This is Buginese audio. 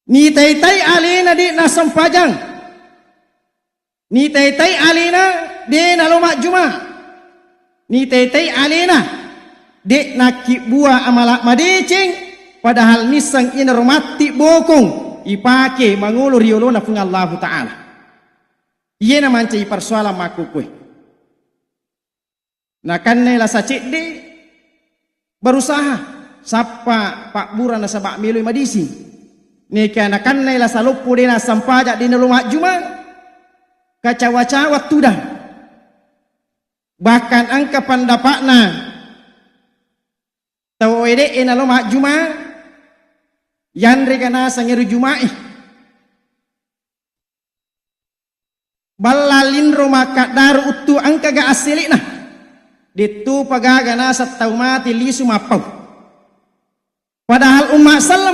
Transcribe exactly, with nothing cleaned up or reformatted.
Nitai-tai alena de' nassempajang. Nitai-tai alena de' nalo majjuma. Nitai-tai alena de' nakkibbua amala madeceng, padahal nisseng iyanaro matti bokong ipake mangolo ri yolona Puang Allahu Ta'ala. Iyena mancaji persoalan makkukue. Nakannai lasa cedde, berusaha sappa pabbura nasaba meloi madising. Neka nakannai lasa loppo de' nassempajang, de' nalo majjuma, kacawa-cawa tudang. Bahkan engka pendapatna tau de' e nalo majjuma, yanrega naseng ero jumae. Balla linro makkaddaru uttu engkaga assele'na. Dettupa gaga naseng tau mate lisu mappau. Padahal umma selleng